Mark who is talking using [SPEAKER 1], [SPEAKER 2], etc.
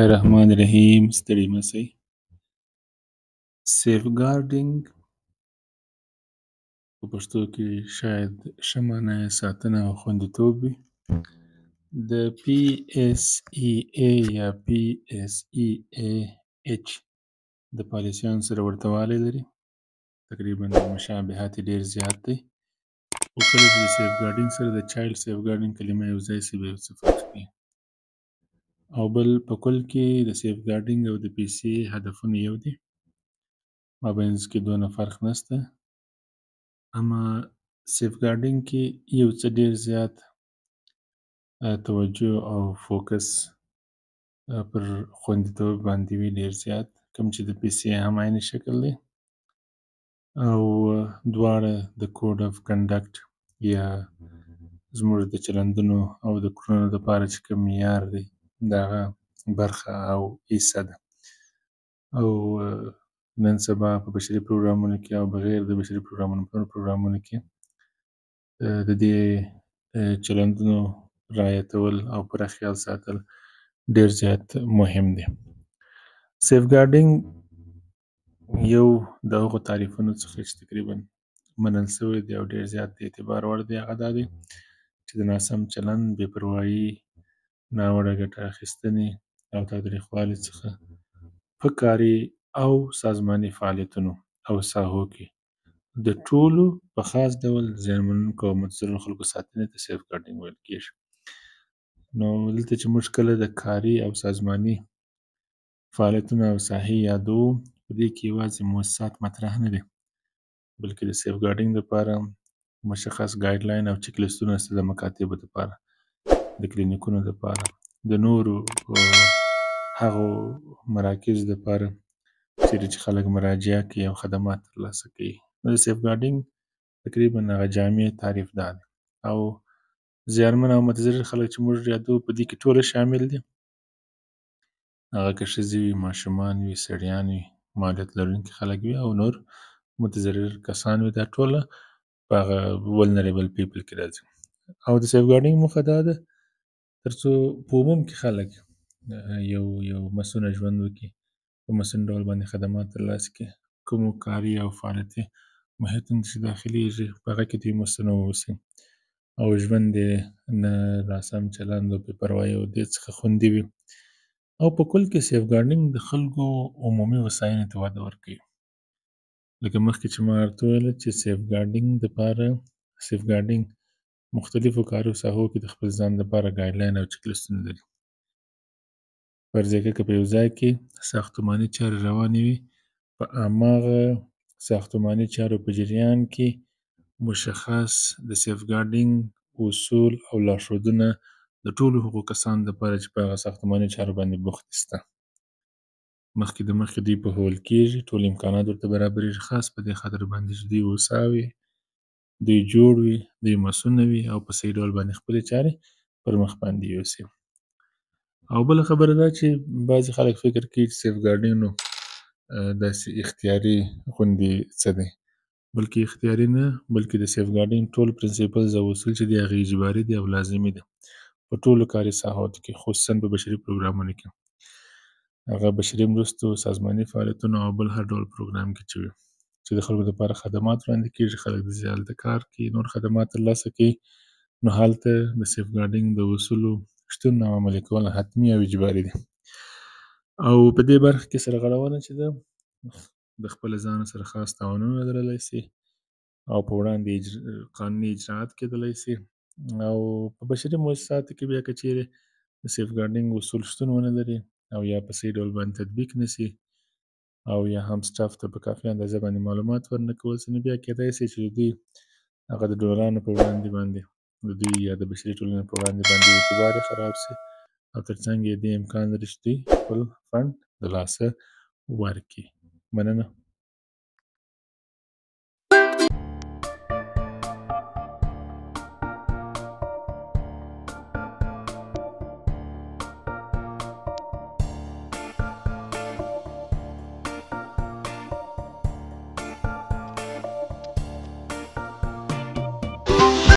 [SPEAKER 1] الرحمن الرحیم. ستړي مه شئ. Safeguarding په پښتو کې شاید ښه معنا یې ساتنه او خوندیتوب وي. د پی اس ای ای یا پی اس ای ای اچ د پالیسیانو سره ورته والی لري، تقریبا مشابهت یې ډېر زیات دی، خو کله چې د safeguarding سره د child safeguarding کلمه یو ځای شي، بیا یو څه فرق کوي. او بل په کل کې د safeguarding او د PSEA هدفونه یو دي، مابینځ کې دونه فرق نشته. اما safeguarding کې یو څه ډېر زیات توجه او focus پر خوندیتوب باندې وي، ډېر زیات، کوم چې د PSEA هم عین شکل دی. او دواړه د code of conduct یا زموږ د چلندونو او د کړنو دپاره چې کوم معیار دی، د هغه برخه او حصه ده. او نن سبا په بشري پروګرامونو کې او بغیر د بشري پروګرامونو په نورو پروګرامونو کې د دې چلندونو رعایتول او پوره خیال ساتل ډېر زیات مهم دی. Safeguarding یو د هغو تعریفونو څخه چې تقریبا منل شوی دی او ډېر زیات د اعتبار وړ دی، هغه دا دی چې د ناسم چلند، بې پروایي، ناوړه ګټه اخیستنې او تاوتریخوالي څخه په کاري او سازماني فعالیتونو او ساحو کې د ټولو، په خاص ډول زیانمنونکو او متضررو خلکو ساتنې ته safeguarding ویل کېږي. نو دلته چې موږ کله د کاري او سازماني فعالیتونو او ساحې یادوو، په دې کې یوازې موسسات مطرح نه دي، بلکې د safeguarding دپاره مشخص guideline او چک لیستونه شته، د مکاتبو دپاره، د کلینیکونو دپاره، د نورو هغو مراکزو دپاره چیرې چې خلک مراجعه کوي او خدمات ترلاسه کوي. نو د safeguarding تقریبا هغه جامع تعریف دا دی. او زیانمن او متضرر خلک چې موږ یادوو، په دې کې ټوله شامل دي، هغه که ښځې وي، ماشومان وي، سړیان وي، معلولیت لرونکي خلک وي او نور متضرر کسان وي، دا ټوله په هغه vulnerable people کې راځي. او د safeguarding موخه دا ده ترڅو په عموم کې خلک یو مصونه ژوند وکړي، په مصون ډول باندې خدمات ترلاسه کړي، کومو کاري او فعالیتي محیطونو ته چې داخلېږي په هغه کې دوی مصونه واوسي او ژوند یې نه ناسم چلند او بې پروایي او دې څخه خوندي وي. او په کل کې safeguarding د خلکو عمومي هوساینې ته وده ورکوي. لکه مخکې چې ما ورته وویل چې safeguarding دپاره safeguarding مختلفو کاري ساحو کې د خپل ځان دپاره guideline او چک لیستونه لري. فرض یې که په یو ځای کې ساختماني چارې روانې وي، په هماغه ساختماني چارو په جریان کې مشخص د safeguarding اصول او لارښودونه د ټولو هغو کسانو دپاره چې په هغه ساختماني چارو باندې بوخت دي شته، مخکې د مخکې دوی پوهول کېږي، ټول امکانات ورته برابرېږي، خاص په دې خاطر باندې چې دوی هوسا وي، دوی جوړ وي، دوی مصونه وي او په صحیح ډول باندې خپلې چارې پر مخ باندې یوسي. او بله خبره دا چې بعضې خلک فکر کوي چې safeguarding نو داسې اختیاري غوندې څه دی، بلکې اختیاري نه، بلکې د safeguarding ټول principles او اصول چې دي هغه اجباري دي او لازمي دي په ټولو کاري ساحو کې، خصوصا په بشري پروګرامونو کې، هغه بشري مرستو، سازماني فعالیتونو او بل هر ډول پروګرام کې چې وي، چې د خلکو دپاره خدمات وړاندې کېږي، خلک د هلته کار کوي، نور خدمات ترلاسه کوي، نو هلته د safeguarding د اصولو شتون او عملي کول حتمي او اجباري دي. او په دې برخه کې سرغړونه چې ده د خپل ځان سره خاص تاوانونه لرلی شي او په وړاندې قانوني اجراات کېدلی شي. او په بشري موسساتو کې بیا که چیرې د safeguarding اصول شتون ونه لري او یا په صحیح ډول باندې تطبیق نه شي او یا هم staff ته په کافي اندازه باندې معلومات ورنه کول شي، نو بیا کېدای شي چې د دوی هغه د ډونرانو په وړاندې باندې د دوی یا د بشري ټولنې په وړاندې باندې اعتبار یې خراب شي او ترڅنګ یې دې امکان لري چې دوی خپل fund د لاسه ورکړي. مننه.